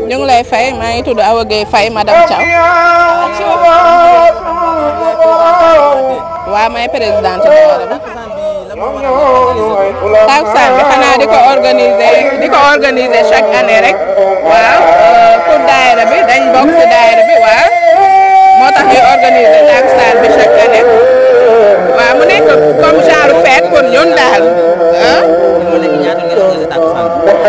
ñu ngi lay fay maa ngi tudd Awa Gueye Faye madame Thiaw. waaw may présidente daayira bi. takusaan bi xanaa di ko organiser chaque année rek. waaw pour daayira bi dañ bokk ci daayira bi waaw. moo tax ñuy organiser takusaan bi chaque année. waaw mu nekk comme genre fête pour ñun daal.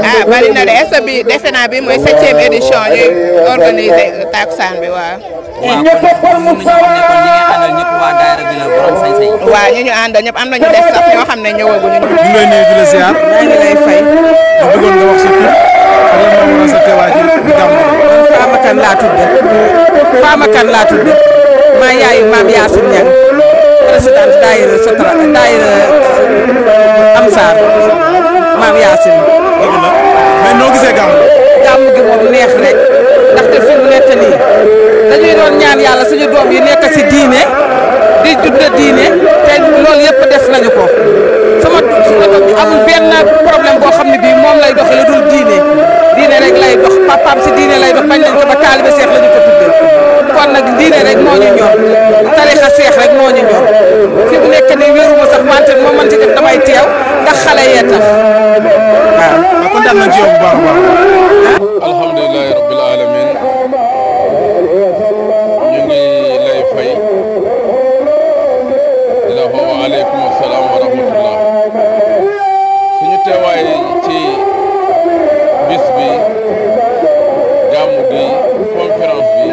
ah bari na de est-ce bi defe naa bi mooy 7e édition ñuy organiser takusaan bi waaw. waaw ñu ñu àndal ñëpp am nañu des sax ñoo xam ne ñëwaguñu. ñu ngi lay nuyu di la ziar. maa ngi lay fay. ma bëggoon nga wax sa tur. lan moo waral sa teewaay ci gàmmu gi. Fama Kane laa tudd. Fama Kane laa tudd. maa yaayu maam Yaasin Ñang présidente daayira sotrac daayira Ansaar maam Yaasin. dëgg la mais noo gisee gàmmu. gàmmu gi moom neex rek ndaxte fi mu nekk nii dañuy doon ñaan yàlla suñu doom yi nekk ci diine di judd diine te loolu yëpp def nañu ko sama doom bi amul benn problème boo xam ne bii moom lay doxee lu dul diine rek lay dox papaam ci diine lay dox bañ nañ ko ba taalibe seex la ñu ko tuddee kon nag diine rek moo ñu ñor tarixa seex rek moo ñu ñor fi mu nekk nii wéeruma sax wante moo mën ci def damay teew ndax xale yee tax waaw. kontaan nañ ci yow bu baax a baax. alhamdulilahi rabbil alamin ñu ngi lay fay di la wax waaleykum salaam wa rahmatullah suñu teewaay ci bis bi gàmmu gi conférence bi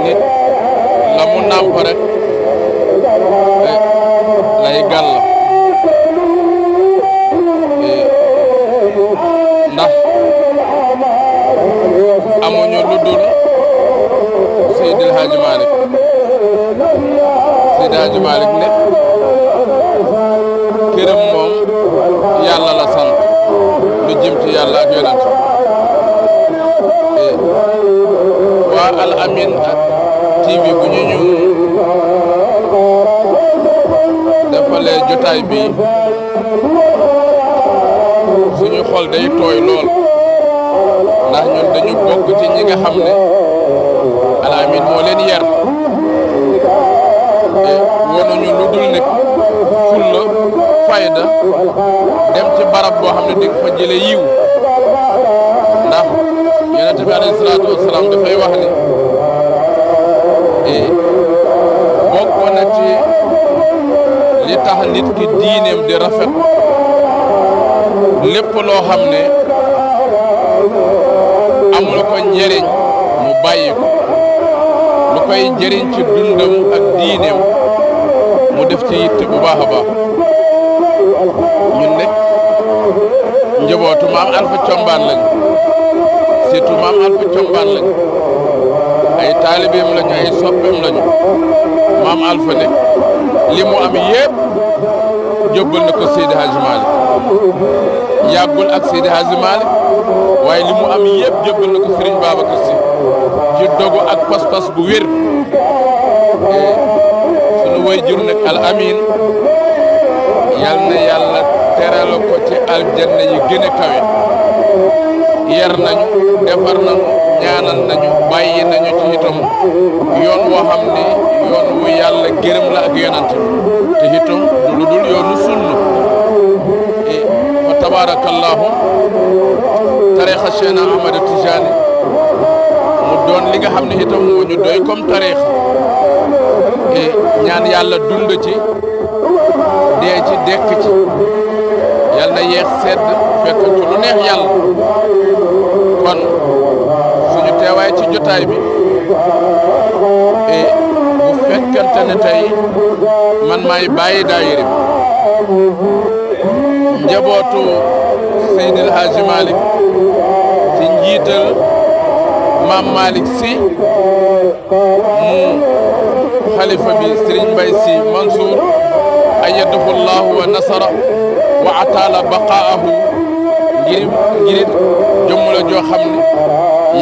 nit la mu nàmp rek lay gàll ndax amuñu lu dul Seydil Hadji Malick Seydil Hadji Malick ne këram moom yàlla la sant lu jëm ci yàlla ak yonent waa Al Amine TV bu ñu defalee jotaay bi suñu xol day tooy lool ndax ñun dañu bokk ci ñi nga xam ne Al Amine moo leen yar wonuñu lu dul nekk fulla fayda dem ci barab boo xam ne di nga fa jële yiw ndax yonent bi alayhi salaatu wasalaam dafay wax ni bokk na ci li tax nit ki diineem di rafet lépp loo xam ne amul ko njëriñ mu bàyyi ko lu koy njëriñ ci dundam ak diineem mu def ci yitte bu baax a baax ñun ne njabootu maam Alpha Combaan lañu surtout maam Alpha Combaan lañu ay taalibeem lañu ay soppeem lañu maam Alpha ne li mu am yépp jóbbal na ko Seydi Hadji Malick yàggul ak Seydi Hadji Malick waaye li mu am yépp jóbbal na ko Serigne Babacar Sy ci dogu ak pas-pas bu wér sunu waajur nag Al Amine yal na yàlla teral ko ci aljanna yi gën a kawe yar nañu defar nañu ñaanal nañu bàyyi nañu ci itam yoon woo xam ne yoon wu yàlla gërëm la ak yonant te itam du lu dul yoonu sunna fa tabarakallahu tarixa Cheikh Ahmad Tijani mu doon li nga xam ne itam moo ñu doy comme tarixa ñaan yàlla dund ci dee ci dekk ci yal na yeex sedd fekk ci lu neex yàlla kon suñu teewaay ci jotaay bi bu fekkante ne tey man maay bàyyi daayira bi njabootu Seydil Hadji Malick ci njiital maam Malick Sy mu xalifa bi Serigne Mbaye Sy Mansour ayyadahu llahu wa nasara wa ataala baqaahu ngir jëmm la joo xam ne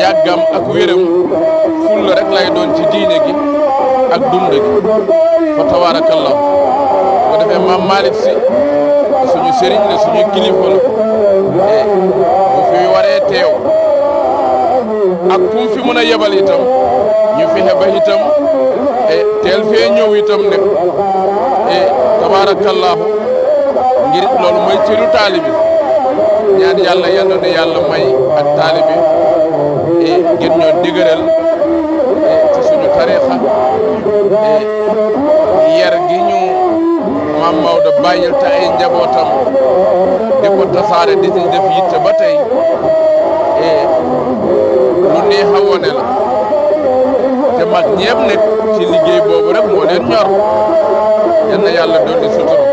yàggam ak wéram fulla rek lay doon ci diine gi ak dund gi fa tabarakallah bu defee maam Malick Sy suñu sëriñ la suñu kilifa la bu fi waree teew ak ku fi mën a yebal itam ñu fexe ba itam teel fee ñëw itam ne tabaarakallaahu ngir loolu mooy ci lu taalibi ñaan yàlla yal na yàlla may ak taalibi ngir ñoo dëgëral ci suñu tariixa yar gi ñu Maam Maodo bàyyil te ay njabootam di ko tasaare di ci def yitte ba tey lu neex a wone la te mag ñepp nekk ci liggéey boobu rek moo leen ñor yal na yàlla dolli sutura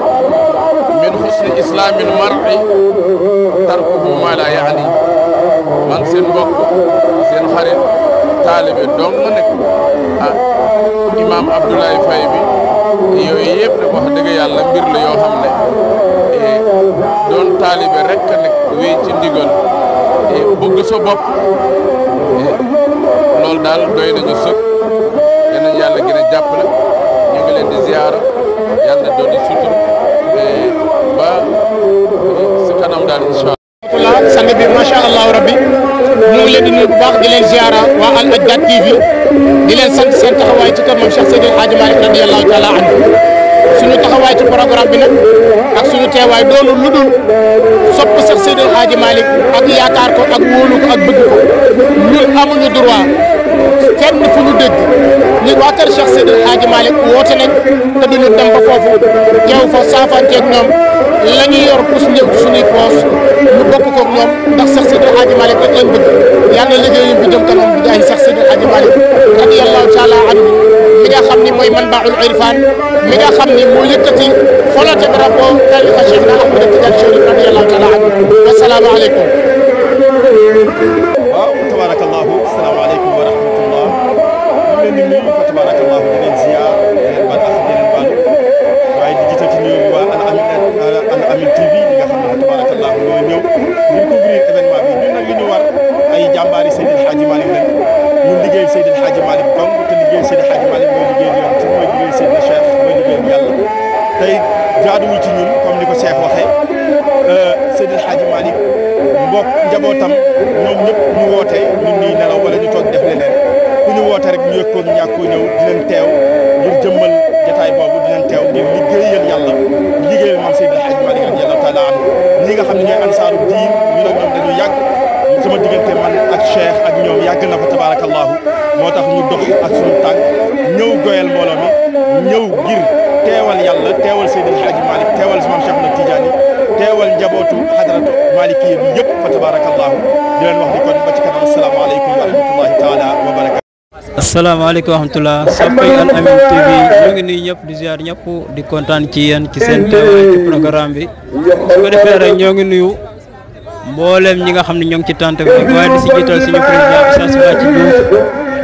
min husni islaamil mar'i tarkuhu ma la yaani man seen mbokk seen xarit taalibe dong nga nekk imam Abdoulaye Faye bi yooyu yëpp nag wax dëgg yàlla mbir la yoo xam ne doon taalibe rek a nekk wéy ci ndigal bëgg sa bopp loolu daal doy nañu sëkk yal nañu yàlla gën a jàppale ñu ngi leen di ziyaara yàlla doon di sutur ba si kanam daal incha allah. sang bi macha allah rabbi ñu ngi leen di nuyu bu baax di leen ziyaara waa Al Ajdad TV di leen sant seen taxawaay ci kër moom Cheikh Seydil Hadji Malick radiyallahu taala anhu suñu taxawaay ci programme bi nag ak suñu teewaay doonul lu dul sopp Cheikh Seydil Hadji Malick ak yaakaar ko ak wóolu ko ak bëgg ko ñun amuñu droit kenn fu ñu dégg ni waa kër Cheikh Seydil Hadji Malick woote nañ te duñu dem ba foofu teew fa saafanteeg ñoom la ñuy yor kus ñëw ci suñuy poos ñu bokk koog ñoom ndax Cheikh Seydil Hadji Malick rek lañ bëgg yàlla liggéeyam bi jëm kanam bi jaay Cheikh Seydil Hadji Malick radiyallahu taala anhu mi nga xam ni mooy manbaul irfan mi nga xam ni moo yëkkati folote drapeau tariqa Cheikh na Ahmad Tidiane Chérif radiyallahu taala anhu wassalaamu aleykum. waaw tabarakallahu asalaamaaleykum wa rahmatullah ñu leen di nuyu fa tabarakallahu di leen ziar di leen baal ak di leen baalu waaye di jiital ci nuyu bi waa Al Amin TV li nga xam ne fa tabarakallahu ñoo ñëw ngir couvrir événement bi ñun nag li ñu war ay jàmbaari Seydil Hadji Malick lañ ñun liggéey Seydil Hadji Malick donc te liggéey Seydil Hadji Malick mooy liggéey yoon ci mooy liggéey Seydina Cheikh mooy liggéey yàlla tey jaaduwul ci ñun comme ni ko Cheikh waxee Seydil Hadji Malick mbokk njabootam ñoom ñëpp ñu woote ñun ñuy nelaw wala ñu toog def leneen ku ñu woote rek ñu yëg ko ñàkk koo ñëw dinañ teew ngir jëmmal jataay boobu dinañ teew ngir liggéeyal yàlla liggéeyal maam Seydil Hadji Malick radiyallahu taala anhu ñi nga xam ne ñooy ansaaru diin ñu nag ñoom dañu yàgg sama diggante man ak Cheikh ak ñoom yàgg na fa tabarakallahu moo tax ñu dox ak suñu tànk ñëw goyal mbooloo mi ñëw ngir teewal yàlla teewal Seydil Hadji Malick teewal maam Cheikh na Tidjani teewal njabootu xadaratu malikiya bi yëpp fa tabarakallahu di leen wax ni kon ba ci kanam asalaamaaleykum wa rahmatullahi taala wa barakatu. asalaamaaleykum wa rahmatulah soppay Al Amin TV ñoo ngi nuyu ñëpp di ziar ñëpp di kontaan ci yéen ci seen teewaay ci programme bi su ko defee rek ñoo ngi nuyu mboolem ñi nga xam ne ñoo ngi ci tante bi waaye di si jiital suñu président Oustaz Bathie Diouf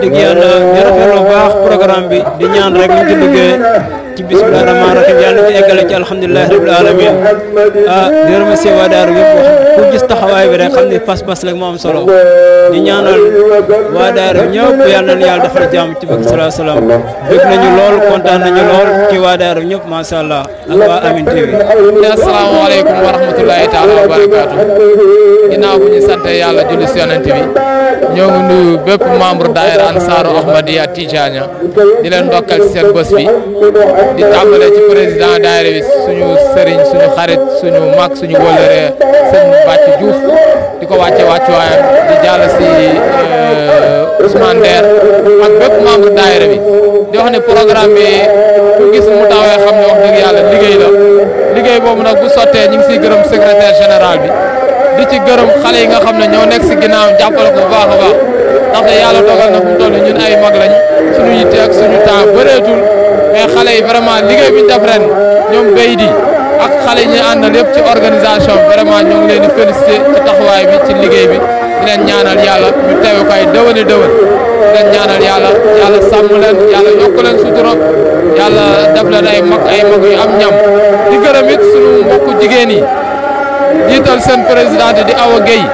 dëgg yàlla di rafetlu baax programme bi di ñaan rek ñu ci duggee ci bismillah rahmaan rahim yàlla ñu eggale ci alhamdulilahi rabbil alamin di remercier waa daaru yëpp wax ku gis taxawaay bi rek xam ni pas-pas rek moo am solo di ñaanal waa daaru ñëpp yàlla na yàlla defal jàmm ci bëgg salaa salaam bëgg nañu lool kontaan nañu lool ci waa daaru ñëpp macha allah ak waa Amin TV. asalaamaaleykum wa rahmatulahi taala wa barakaatu ginnaaw bu ñu sant yàlla julli si yonent bi ñoo ngi nuyu bépp membre daahira ansaaru Ahmadiya TIDJANI di leen ndokkal ci seen bés bi di tàmbale ci président daahira bi suñu sëriñ suñu xarit suñu mag suñu wóllëre sëñ Bathie Diouf di ko wàcce wàccuwaayam di jàll si Ousmane Der ak bépp membre daahira bi di wax ne programme bi ku gis mu tawee xam ne wax dëgg yàlla liggéey la liggéey boobu nag bu sottee ñu ngi siy gërëm secrétaire général bi di ci gërëm xale yi nga xam ne ñoo nekk si ginnaaw jàppale ko bu baax a baax ndaxte yàlla dogal na fu mu toll ñun ay mag lañ suñu yitte ak suñu temps bëreetul mais xale yi vraiment liggéey bi ñu def ren ñoom béy di ak xale yi ñuy àndal yëpp ci organisation bi vraiment ñoo ngi leen di félicité ci taxawaay bi ci liggéey bi di leen ñaanal yàlla ñu teewe ko ay dëwëni dëwën di leen ñaanal yàlla sàmm leen yàlla yokk leen sutura yàlla def leen ay mag yu am ñam di gërëm it suñu mbokku jigéen yi jiital seen présidente di Awa Gueye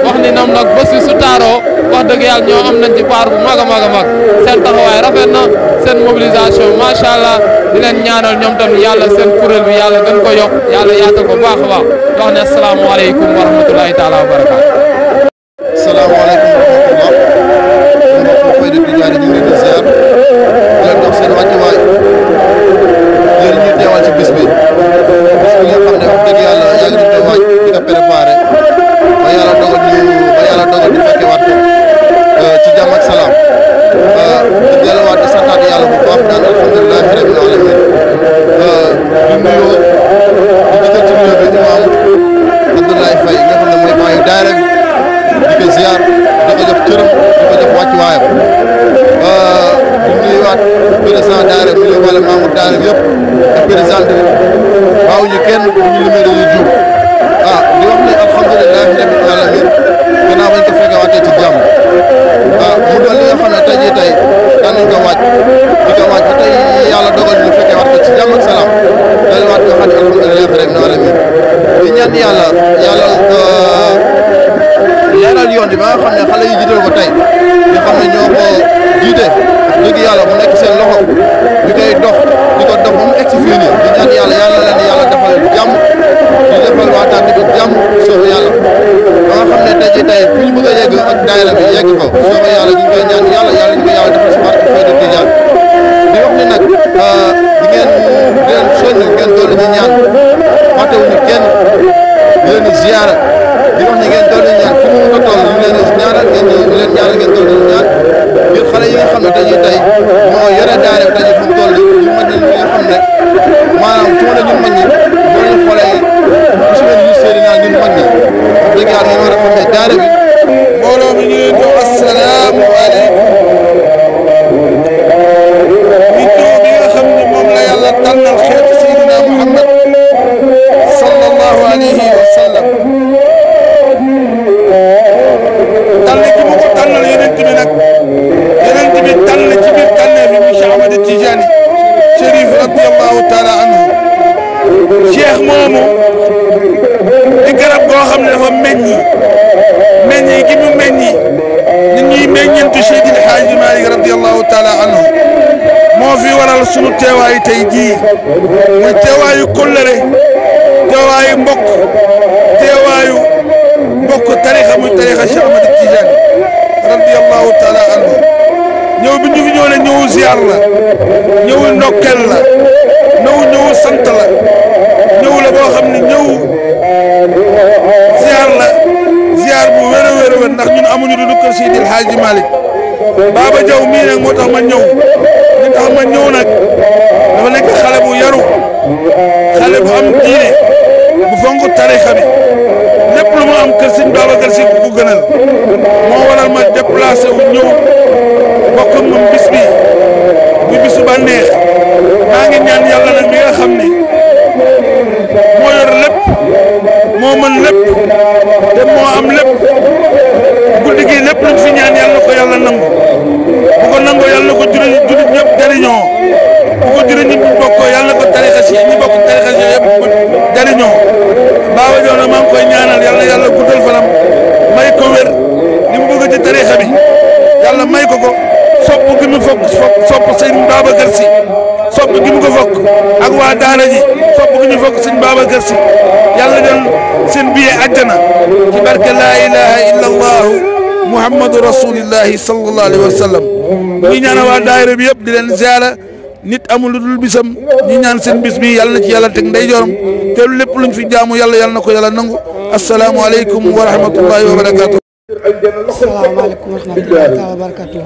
wax ni ñoom nag bés bi su taaroo wax dëgg yàlla ñoo am nañ ci part bu mag a mag a mag seen taxawaay rafet na seen mobilisation macha allah di leen ñaanal ñoom tamit yàlla seen kuréel bi yàlla gën ko yokk yàlla yaatal ko baax a baax wax ne asalaamaaleykum wa rahmatulahi taala wa barakaatu. asalaamaaleykum wa rahmatullah mbokk fayda Tidjani ñu ngi leen di ziar di leen dox seen wàccuwaay yéen ñu teewal ci bis bi bis bi nga xam ne wax dëgg yàlla yàgg nañ koy waaj di ko préparé ba yàlla dogal di fekke waat ko ci jàmm ak salaam di delluwaat di santaat yàlla bu baax naan alhamdulilah rabbil alamin di nuyoo di jiital ci nuyoo bi imaam Abdoulaye Faye nga xam ne mooy maayu daayira bi di ko ziar di ko jox cëram di ko jox wàccuwaayam di nuyuwaat président daayira bi ñu wala maamu daayira bi yëpp ak président bi waawuñu kenn bu ñu limee dañuy juum di wax ne alhamdulilah rabbil alamin gannaaw bañ ko fekkewaatee ci jàmm mu doon li nga xam ne tey jii tey daan nañ ko waaj ba tey yàlla dogal ñu fekkewaat ko ci jàmm ak salaam delluwaat ko xam ne alhamdulilah rabbil alamin di ñaan yàlla leeral yoon bi ba nga xam ne xale yi jiital ko tey nga xam ne ñoo ko jiite dëgg yàlla mu nekk seen loxo ñu koy dox di ko dox ba mu egg si fii nii di ñaan yàlla leen yàlla defal jàmm di defal waa tànn bi jàmm soobu yàlla ba nga xam ne tey jii tey fu ñu bëgg a yegg ak daayira bi yegg fa soobu yàlla ñu koy ñaan yàlla ñu ko yàlla defal si barke Fayda Tidjani di wax ni nag di leen soññ ngeen dolli ñu ñaan fàttewuñu kenn di leen di ziyaara di wax ni ngeen dolli ñaan fu mu mën a toll ñu leen ñaanal ngeen dolli ñaan ngir xale yi nga xam ne dañuy tey moo yore daara bi dañuy fu mu toll ñu mën li nga xam ne maanaam su ma ne ñun mag ñi boo leen xoolee su ma ñu seeni naan ñun mag ñi wax dëgg yàlla ngeen war a xam ne daara bi mbooloo mi ñu leen di wax assalaamu aleykum vidéo bi nga xam ne moom la yàlla tànnal xeetu Seydina Muhammad sallallahu alayhi wa sallam tànn ki mu ko tànnal yeneen bi nag yeneen bi tànn ci biir tànnee bi mu Cheikh Ahmad Tidjani Chérif radiyallahu taala anhu cheikh moomu di garab goo xam ne dafa meññi gi mu meññi nit ñuy meññentu Seydil Haaji Malick radiyallahu taala anhu moo fi waral sunu teewaayu tey jii muy teewaayu kóllëre teewaayu mbokk tarixa muy tarixa Cheikh Ahmad Tidjani radiyallahu taala anhu ñëw bi ñu fi ñëw ne ñëwu ziar la ñëwu ndokkel la ñëwu sant la ñëw la boo xam ne ñëw ziar bu wér a wér ndax ñun amuñu du kër Seydil Haaji Malick Baba Diaw mii nag moo tax ma ñëw nag dafa nekk xale bu yaru xale bu am diine bu fonk tarixa bi lépp lu mu am kër Sëñ Babacar Si ku gënal moo waral ma déplacé wu ñëw bokk ak moom bis bi muy bisu bànneex maa ngi ñaan yàlla nag mi nga xam ne moo yor lépp moo mën lépp te moo am lépp guddi gi lépp luñ fi ñaan yàlla na ko yàlla nangu bu ko nangoo yàlla na ko jullit ñëpp jariñoo bu ko jullit ñi bokkoo yàlla na ko tarixa si ñi bokk tarixa si yëpp jariñoo Baba Diaw na maa ngi koy ñaanal yàlla guddal fanam may ko wér li mu bëgg ci tarixa bi yàlla may ko sopp gi mu sopp sëñ Babacar Si sopp gi mu ko fokk ak waa daara ji sopp gi ñu fokk sëñ Babacar Si yàlla doon seen biye àjjana ci barke laa ilaha illa allahu muhammadu rasulillahi sallallahu alayhi wa sallam ñi ñaanal waa daayira bi yëpp di leen ziara nit amul lu dul bisam ñi ñaan seen bis bi yàlla na ci yàlla teg ndeyjooram te lépp luñ fi jaamu yàlla na ko yàlla nangu assalaamu aleykum wa rahmatullahi wa barakatuh. asalaamaaleykum wa rahmatullahi wa barakatuh.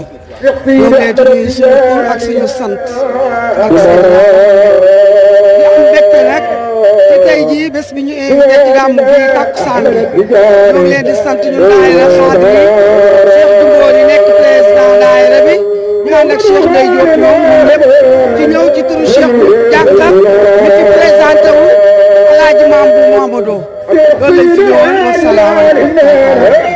ñoo ngi lay nuyu suñu tur ak suñu sant ak suñu di am mbégte nag te tey jii bés bi ñu invité ci gàmmu bi takkusaan bi ñoo ngi leen di sant ñun daayira xaadir yi Cheikh Dumbo di nekk président daayira bi ñu ànd ak Cheikh Ndeye Diop ñoom ñun lépp ci ñëw ci turu Cheikh Jàkka mi fi présenté wu Alaaji Maam bu Mamadou loolu lañ fi ñëwoon wasalaamaaleykum